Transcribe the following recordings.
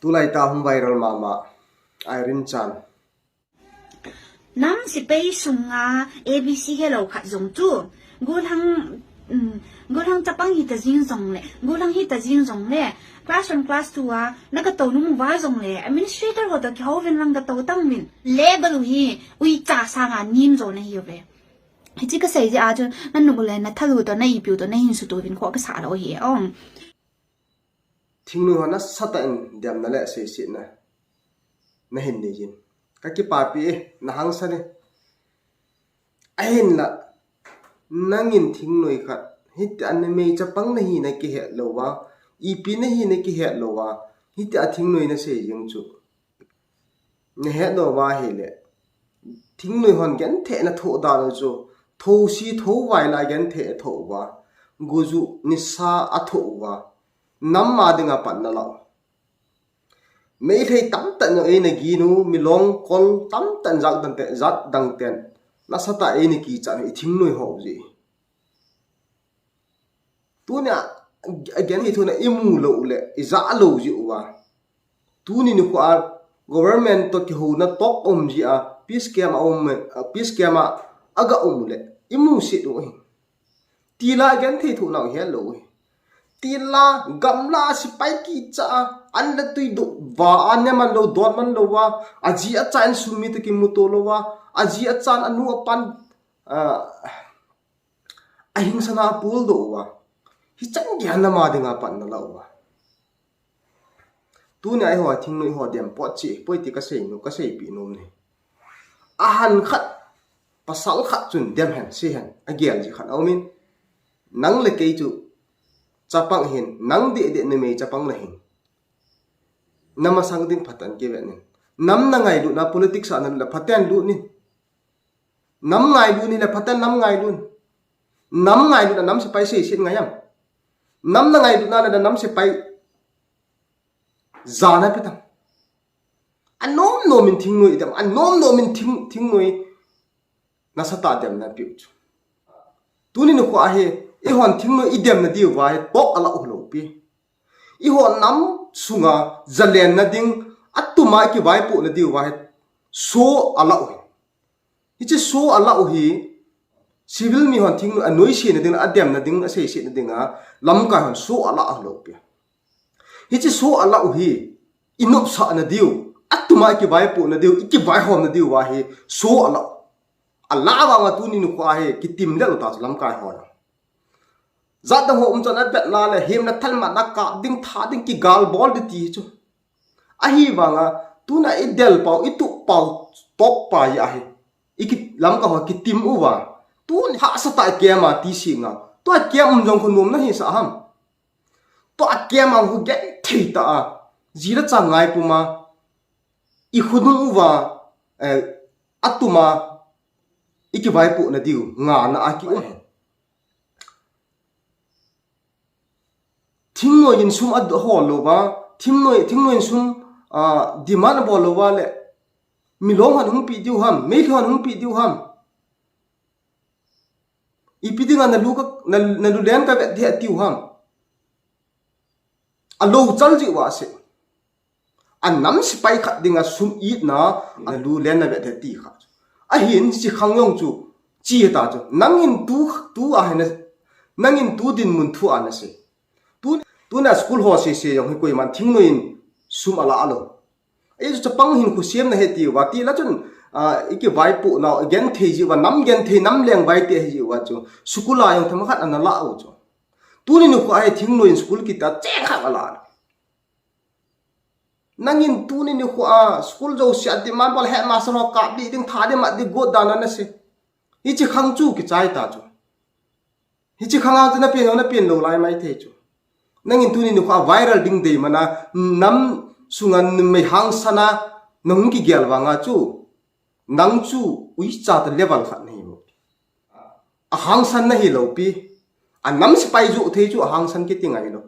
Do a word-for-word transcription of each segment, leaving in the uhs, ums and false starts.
Tulai ta hung viral mama, Irene Chan. Nam sepai sunga A B C helou khat jong chu. Gollhang, um, gollhang chapang hita jing jongle, gollhang hita jing jongle, class one, class two a, na katou nom uva jongle, administrator ho toh kihou vin lang katou tang vin. Label u hi, uicha sanga nem jo nahiuve. Hiche kasei jeh a chu, na nop u le, na thal u toh, na ipi u toh, na hinsuto vin kho kasah lou hi, ong. Thingnoi ho nasatah in demna le seisetna nahin nei jin. Kakipapi e, na hangsan e. Ahinla, nangin thingnoi khat, hitia numei chapang nahi nakihet louva, ipi nahi nakihet louva, hitia thingnoi nasei jing chu. Nahet louva ahile, thingnoi hon genthei na thoh dan u chu, thousi thouvai la genthei athoh uva, guju nisa athoh uva, nam a dinga pan nalah u. Meitei tamtah in eina gin u, Milong kol tamtah in jat dang te, jat dang ten, nasatah eina kichat u, i thingnoi ho jeh. Tunia, again, hi thuna imu lou le, ija lou jeh uva. Tuni nikho a, government toh kihouna toh um jeh a, peace camp a um, peace camp a, aga um le, imu set u hi. Tila genthei thoh nau helou hi. Tila gamla sepai kicha a, an le tui doh va, an ne man lou, don man lou va, aji acha in sum mi toh kimuto lou va, aji acha in anu apan, ah, ahingsana apuldoh uva. Hichan geiya nam a dinga pan nalah uva. Tunia eiho thingnoi ho dem pot cheh poi ti kasei nom, kaseipi nom e. Ahan khat, pasal khat chun dem hen, sei hen, agel ji khat aumin. Nang le kei chu chapang hin, nang deh deh numei chapang nahin. Na masang ding phatah in kivet in. Nam na ngailutna politics a nalut le phatah in lut in. Nam ngailut in le phatah in nam ngailut in. Nam ngailut a nam sepai seiset ngai am. Nam na ngailutna le nam sepai jana pe tam. Anom nom in thingnoi dem, anom nom in thing, thingnoi nasatah demna peh u chu. Tuni nikho a hi, eihon thingnoi idemna diuva hi, toh alah u lou pi. Eiho nam sunga jalenna ding, atuma ikivaipohna diuva hi, so alah u hi. Hiche so alah u hi, civil mi hon thingnoi anoise na ding, ademna ding, aseiset na dinga, lamkai hon so alah u lou pi. Hiche so alah u hi, inopsahna diu, atuma ikivaipohna diu, ikivaihomna diuva hi, so alah u. Alah vanga tuni nikho a hi, kitim lel u ta chu lamkai hon. Jat dang ho um chun avetna le, hemna thalmatna kap ding, tha ding, kigal bol ding ti chu. Ahivanga, tuna idel pau, itup pau, toh pa ahi. Iki lamkai ho kitim uva. Tun hahsatah a camp a ti singa. Tua camp um jong khu nom nahisah ham. Tua camp a khu genthei tah a. Ji le cha ngai puma. Ikhonung uva. Eh, atuma. Ikivaipohna diu. Ngana a ki um. Thingnoi in sum ahol louva, thingnoi, thingnoi in sum, ah, demand abol louva le, Milong hon hung pe diu ham, Meitei hon hung pe diu ham. Ipi dinga nalu ka, na, nalu len kavet ding atiu ham. Alou chal jeh uva asei. Anam sepai khat dinga sum itna, nalu len navet ding ti kha. Ahin hiche khang jong chu, che ta chu. Nangin tu, tu a hi na, nangin tu dinmun thu a nasei. Tu, tuna school ho sese jong hi koiman thingnoi in sum alah lou. Ei chu chapang hinkho semna ahi tiuva, tila chun, ah, ikivaipohna, genthei jeh uva, nam genthei, nam lengvai ti ahi jeh uva chu. School a jong themkhat ana lah u chu. Tuni nikho a hi thingnoi in school kiti a cheng khat alah lou. Nangin tuni nikho a school jouse a demand bol headmaster ho kap ding, tha ding, mat ding, got dan a nasei. Hiche khang chu kichai ta chu. Hiche khang a chu napen lou, napen lou lai maithei chu. Nangin tuni nikho a viral ding dei mana, nam sunga numei hangsan a nahung kigel vanga chu. Nang chu uicha tah level khat nahi lou pi. Ahangsan nahi lou pi. Anam sepai joh thei chu ahangsan kiti ngai lou.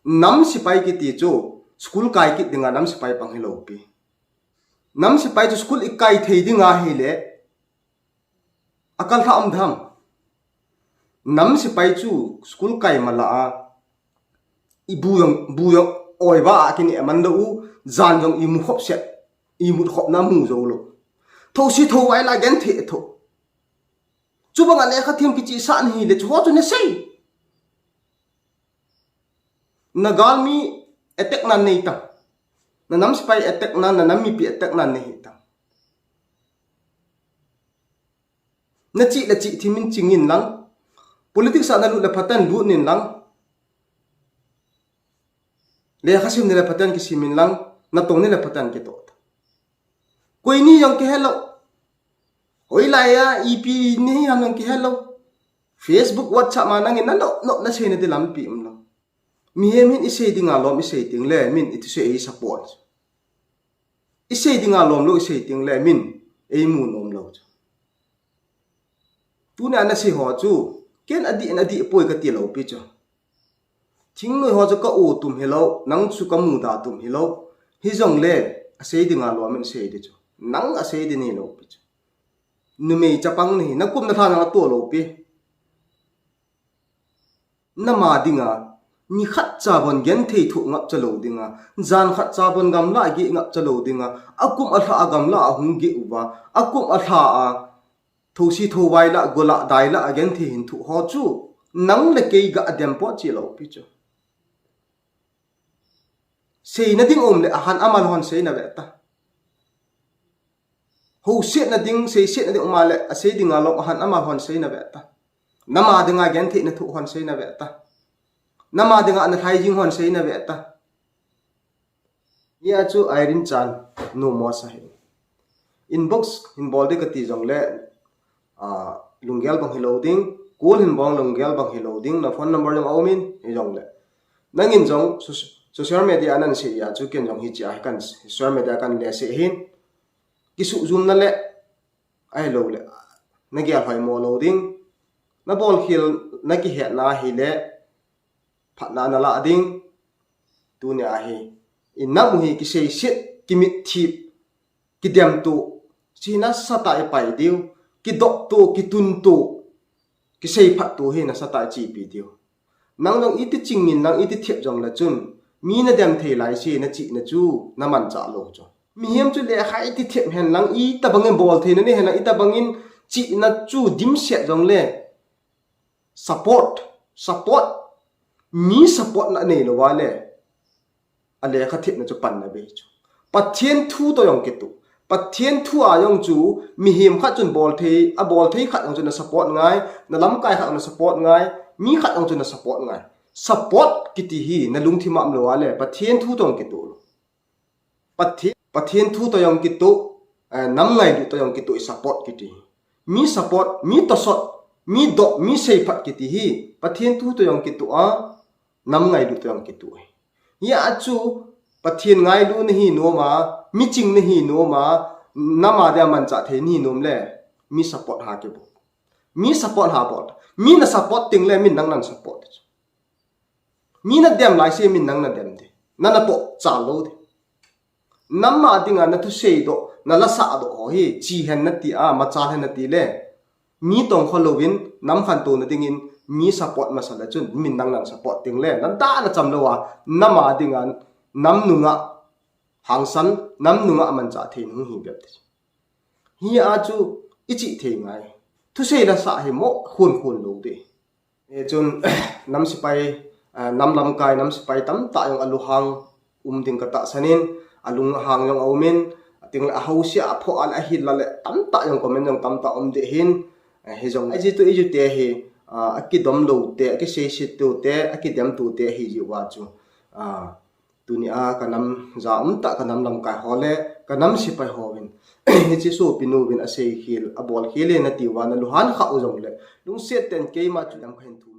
Nam sepai kiti chu school kai kit dinga nam sepai pang hi lou pi. Nam sepai chu school ikai thei dinga hile akal lha um dem. Nam sepai chu school kai mala a, ibu jong, bu jong, Oi ba a kini eman lou u, jan jong imu khop set, imut khop na mu jou lou. Thosi thovai la genthei tho. Chubang a lekha them kichihsah nahi le chu ho chu nasei. Na galmi attack na nei ta. Na nam sipai attack na, na nam mipi attack na nei ta. Na chih le chih thimin chingin lang. Politics a na lut le phatan lut nin lang. Lekha sim ni le phatan kisimin lang. Na tong ni le phatan kitoh. Koi ni jong kihelou. Hoilai a ipi ni ham jong kihelou. Facebook, WhatsApp ma nangin na nop nop na sei na di lampi umlou. Mihem hin isei dinga lom isei ting le min iti sei ei support. Isei dinga lom lou isei ting le min ei mu nom lou chu. Tuni a nasei ho chu ken adih in adih poi kati lou pi chu. Thingnoi ho chu ka u tum hilou, nang chu ka muda tum hilou. Hijongle asei dinga lom in sei di chu. Nang asei di ni lou pi chu. Numei chapang nahi, na kum na tha nang ato lou pi. Nama dinga, ni khat cha bon genthei thoh ngap cha lou dinga, jan khat cha bon gamla geh ngap cha lou dinga, akum alha a gamla ahung geh uva, akum alha a thosi thovai la, gola dai la, agenthei hin thoh ho chu, nang le kei ga adem pot chi lou pi chu. Seina ding um le ahan amal hon seina ve ta. Ho setna ding, sei setna ding um a le, asei dinga lom ahan amal hon seina ve ta. Nama dinga gentheina thoh hon seina ve ta. Nama dinga na thaijing hon seina ve ta. Hia chu Irene Chan, nu mo sa hi. Inbox hin bol di kati jongle, ah, lunggel bang hilou ding, call hin bol lunggel bang hilou ding, na phone number jong aumin, hijongle. Nangin jong soc-, social media nan sei a chu ken jong hichia hi kan social media kan le sei hin. Kisuh jum na le, ahilou le, na gel hoi mo lou ding, na bol khel na kihetna hile, phatna na la ding, tuni a hi. Inam u hi kisei sit, kimit thip, kidem tu, chi nasatah a ipai diu, kidoh tu, kitun tu, kisei phat tu hi nasatah a ichepi diu. Nang jong iti chingin lang iti thep jong le chun, mi na dem thei lai si na chihna chu na manchah lou chu. Mihem chu lekha iti thep hen lang, itabangin bol theina nei hen lang, itabangin chihna chu dimset jong le, support, support, mi support na nei lou va le, a lekha thepna chu pan na be chu. Pathen thu to jong kitu. Pathen thu a jong chu mihem khat chun bol thei, a bol thei khat jong chu na support ngai, na lamkai khat na support ngai, mi khat jong chu na support ngai. Support kiti hi na lungthim a um lou va le, Pathen thu to jong kitu lou. Pathen, Pathen thu to jong kitu, eh, nam ngailut to jong kitu i support kiti. Mi support, mi tosot, mi doh, mi seiphat kiti hi Pathen thu to jong kitu a, nam ngailut to jong kitu hi. Hia chu Pathen ngailut na hi nom a, miching na hi nom a, nam a dia manchah thei na hi nom le, mi support ha kibol. Mi support ha bol. Mi na support ting le, min nang nan support. Mi na dem lai si min nang na dem di. Na na toh chal lou di. Nam a dinga na thusei doh, na la sah doh ho hi, chi hen na ti a, machal hen na ti le. Mi tong kho louvin, nam khantou na dingin, mi support masa le chun, min nang nang support ting le. Na da na cham lou a, nam a dinga, nam nunga, hangsan, nam nunga manchah thei nung hi bep ti. Hia chu, i chih thei ngai. Thusei la sah hi mo, khun khun lou di. E chun, nam sipai, ah, nam lamkai, nam sipai tamtah jong alunghang um ding ka tahsan in, alunghang jong aumin, ating le ahausia, aphoh a le ahil la le, tamtah jong comment jong tamtah um di hin, eh, hijong, iji tu iju te hi, ah, akidom lou te, akiseiset tu te, akidem tu te hi jiu va chu, ah, Tuni a ka nam ja um tah ka nam lamkai ho le ka nam sipai ho vin. Hiche sopi nu vin asei khel, abol khel e nati uva na lunghan kha u jong le. Lungset ten keima chu lam kha hin thu.